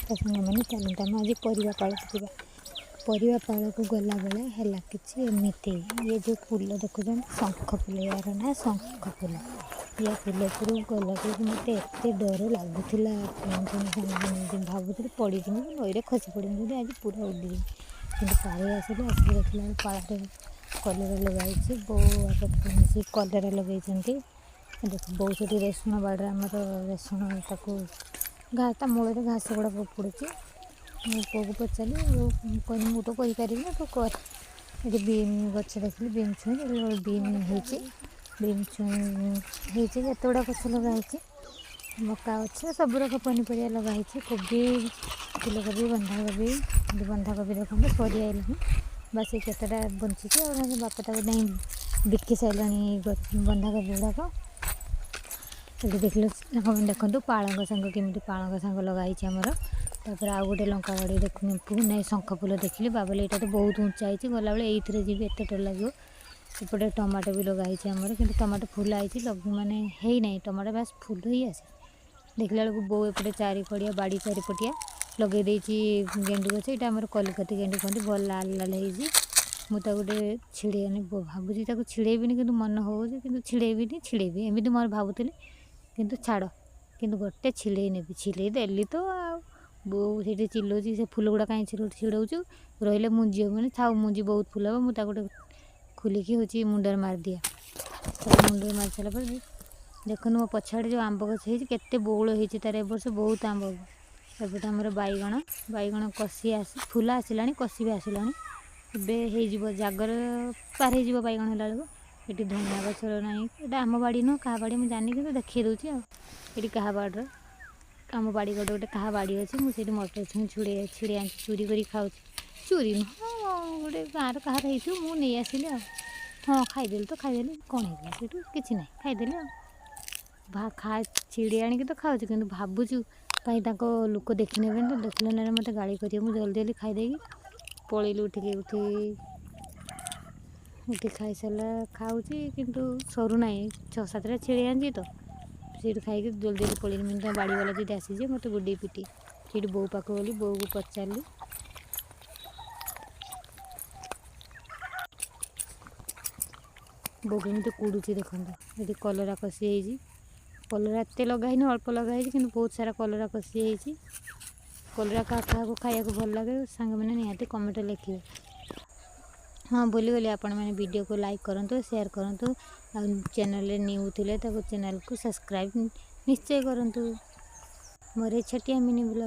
ତ ସାଙ୍ଗମାନେ, ଚାଲନ୍ତୁ ଆମେ ଆଜି ପରିବା ପାଳକୁ ଯିବା। ପରିବା ପାଳକୁ ଗଲାବେଳେ ହେଲା କିଛି ଏମିତି। ଇଏ ଯେଉଁ ଫୁଲ ଦେଖୁଛନ୍ତି, ଶଙ୍ଖ ଫୁଲ, ୟାର ନାଁ ଶଙ୍ଖ ଫୁଲ। ୟା ଫୁଲ ଉପରକୁ ଗଲାବେଳକୁ ମୋତେ ଏତେ ଡର ଲାଗୁଥିଲା କୁହନ୍ତୁନି ସାଙ୍ଗମାନେ। ଭାବୁଥିଲି ପଡ଼ିଯିବି, ନଈରେ ଖସି ପଡ଼ିବି ବୋଲି, ଆଜି ପୁରା ଉଡ଼ିଯିବି। କିନ୍ତୁ ପାରି ଆସିଲି। ଆସିକି ଦେଖିଲା ବେଳକୁ ପାଳରେ କଲରା ଲଗା ହେଇଛି। ବୋଉ ବାପା ମିଶିକି କଲରା ଲଗେଇଛନ୍ତି। ଦେଖ, ବୋଉ ସେଠି ରସୁଣ ବାଡ଼ିରେ, ଆମର ରସୁଣ, ତାକୁ ତା ମୂଳରେ ଘାସ ଗୁଡ଼ାକ ଉପୁଡ଼ୁଛି। ମୁଁ ପୁଅକୁ ପଚାରିଲି, କହିଲି, ମୁଁ ତ କହିପାରିବିନି, ତୁ କର। ଏଠି ବିମ୍ ଗଛ ଦେଖିଲି, ବିମ୍ ଛୁଇଁ ବିମ୍ ହେଇଛି, ବିମ୍ ଛୁଇଁ ହେଇଛି। କେତେ ଗୁଡ଼ା ଗଛ ଲଗା ହେଇଛି। ମକା ଗଛ, ସବୁ ରକମ ପନିପରିବା ଲଗା ହେଇଛି, କୋବି, ଫୁଲକୋବି, ବନ୍ଧାକୋବି। ବନ୍ଧାକୋବି ଦେଖନ୍ତୁ, ସରିଆଇଲାଣି, ବାସ୍ ଏଇ କେତେଟା ବଞ୍ଚିଛି। ଆଉ ବାପା ତାକୁ ନେଇ ବିକି ସାରିଲାଣି ବନ୍ଧାକୋବି ଗୁଡ଼ାକ। ଏଠି ଦେଖିଲେ ଦେଖନ୍ତୁ, ପାଳଙ୍ଗ ଶାଗ, କେମିତି ପାଳଙ୍ଗ ଶାଗ ଲଗା ହେଇଛି ଆମର। ତାପରେ ଆଉ ଗୋଟେ ଲଙ୍କା ବାଡ଼ି ଦେଖୁ ନାଇଁ, ଶଙ୍ଖ ଫୁଲ ଦେଖିଲି। ଭାବିଲି ଏଇଟା ତ ବହୁତ ଉଞ୍ଚା ହେଇଛି, ଗଲାବେଳେ ଏଇଥିରେ ଯିବି, ଏତେ ଡର ଲାଗିବ। ଏପଟେ ଟମାଟୋ ବି ଲଗା ହେଇଛି ଆମର, କିନ୍ତୁ ଟମାଟୋ ଫୁଲ ହେଇଛି, ମାନେ ହେଇନାହିଁ ଟମାଟୋ, ବାସ୍ ଫୁଲ ହିଁ ଆସେ। ଦେଖିଲା ବେଳକୁ ବୋଉ ଏପଟେ ଚାରିକଡ଼ିଆ ବାଡ଼ି ଚାରିପଟିଆ ଲଗେଇ ଦେଇଛି ଗେଣ୍ଡୁ ଗଛ। ଏଇଟା ଆମର କଲିକତି ଗେଣ୍ଡୁ କୁହନ୍ତି। ଭଲ ଲାଲ ଲାଲ ହେଇଛି। ମୁଁ ତାକୁ ଗୋଟେ ଛିଡ଼େଇ ଆଣି ଭାବୁଛି, ତାକୁ ଛିଡ଼େଇବିନି, କିନ୍ତୁ ମନ ହେଉଛି, କିନ୍ତୁ ଛିଡ଼େଇବିନି, ଛିଡ଼େଇବି ଏମିତି ମୋର ଭାବୁଥିଲି। କିନ୍ତୁ ଛାଡ଼, କିନ୍ତୁ ଗୋଟେ ଛିଡ଼େଇ ନେବି। ଛିଡ଼େଇ ଦେଲି ତ, ଆଉ ବୋଉ ସେଇଠି ଚିଲଉଛି, ସେ ଫୁଲ ଗୁଡ଼ା କାହିଁ ଛିଡ଼ଉଛୁ, ରହିଲେ ମୁଞ୍ଜି ହେବନି, ଥାଉ, ମୁଞ୍ଜି ବହୁତ ଫୁଲ ହେବ। ମୁଁ ତାକୁ ଗୋଟେ ଖୋଲିକି ହେଉଛି ମୁଣ୍ଡରେ ମାରିଦିଏ। ତାକୁ ମୁଣ୍ଡରେ ମାରି ସାରିଲା ପରେ ଦେଖନ୍ତୁ, ମୋ ପଛଆଡ଼େ ଯେଉଁ ଆମ୍ବ ଗଛ ହେଇଛି, କେତେ ବଉଳ ହେଇଛି ତାର, ଏ ବର୍ଷ ବହୁତ ଆମ୍ବ ହେବ। ଏପଟେ ଆମର ବାଇଗଣ, ବାଇଗଣ କଷି ଆସି ଫୁଲ ଆସିଲାଣି, କଷି ବି ଆସିଲାଣି। ଏବେ ହେଇଯିବ, ଜାଗର ପାର ହେଇଯିବ ବାଇଗଣ ହେଲା ବେଳକୁ। ଏଠି ଧନିଆ ଗଛ ନାହିଁ। ଏଇଟା ଆମ ବାଡ଼ି ନୁହଁ, କାହା ବାଡ଼ି ମୁଁ ଜାଣିନି, କିନ୍ତୁ ଦେଖେଇ ଦେଉଛି। ଆଉ ଏଠି କାହା ବାଡ଼ିର, ଆମ ବାଡ଼ି ଗୋଟେ ଗୋଟେ କାହା ବାଡ଼ି ଅଛି। ମୁଁ ସେଇଠି ମଟର ଛୁଇଁ ଛୁଡ଼େଇ ଛିଡ଼େଇ ଆଣିଛି, ଚୋରି କରି ଖାଉଛି। ଚୋରି ନୁହଁ, ଗୋଟେ ଗାଁର କାହାର ହେଇଥିବ, ମୁଁ ନେଇ ଆସିଲି। ଆଉ ହଁ, ଖାଇଦେଲି ତ ଖାଇଦେଲି, କ'ଣ ହେଇଗଲା ସେଇଠୁ? କିଛି ନାହିଁ, ଖାଇଦେଲି। ଆଉ ଛିଡ଼େଇ ଆଣିକି ତ ଖାଉଛି, କିନ୍ତୁ ଭାବୁଛୁ କାହିଁ ତାଙ୍କ ଲୋକ ଦେଖିନେବେନି ତ, ଦେଖିଲେ ନହେଲେ ମୋତେ ଗାଳି କରିବେ। ମୁଁ ଜଲ୍ଦି ଜଲ୍ଦି ଖାଇଦେଇକି ପଳେଇଲି ଉଠିକି। ଉଠି ଉଠି ଖାଇସାରିଲା, ଖାଉଛି କିନ୍ତୁ ସରୁନାହିଁ, ଛଅ ସାତଟା ଛିଡ଼େଇ ଆଣିଛି ତ। ସେଇଠୁ ଖାଇକି ଜଲ୍ଦି ଜଲ୍ଦି ପଳେଇଲି। ମୁଁ ତାଙ୍କ ବାଡ଼ିବାଲା ଯଦି ଆସିଯିବେ, ମୋତେ ଗୁଡ଼େଇ ପିଟି। ସେଇଠି ବୋଉ ପାଖକୁ ଗଲି, ବୋଉକୁ ପଚାରିଲି। ବୋଉ କେମିତି କୁଡ଼ୁଛି ଦେଖନ୍ତୁ। ଏଠି କଲରା କଷି ହେଇଛି। କଲରା ଏତେ ଲଗା ହେଇନି, ଅଳ୍ପ ଲଗା ହେଇଛି, କିନ୍ତୁ ବହୁତ ସାରା କଲରା କଷି ହେଇଛି। କଲରା କାହା କାହାକୁ ଖାଇବାକୁ ଭଲ ଲାଗେ ସାଙ୍ଗମାନେ, ନିହାତି କମେଣ୍ଟରେ ଲେଖିବେ। ହଁ, ଭୁଲିଗଲି, ଆପଣମାନେ ଭିଡ଼ିଓକୁ ଲାଇକ୍ କରନ୍ତୁ, ସେୟାର କରନ୍ତୁ, ଆଉ ଚ୍ୟାନେଲରେ ନ୍ୟୁ ଥିଲେ ତାକୁ ଚ୍ୟାନେଲକୁ ସବସ୍କ୍ରାଇବ୍ ନିଶ୍ଚୟ କରନ୍ତୁ। ମୋର ଏ ଛୋଟିଆ ମିନି ବ୍ଲଗ୍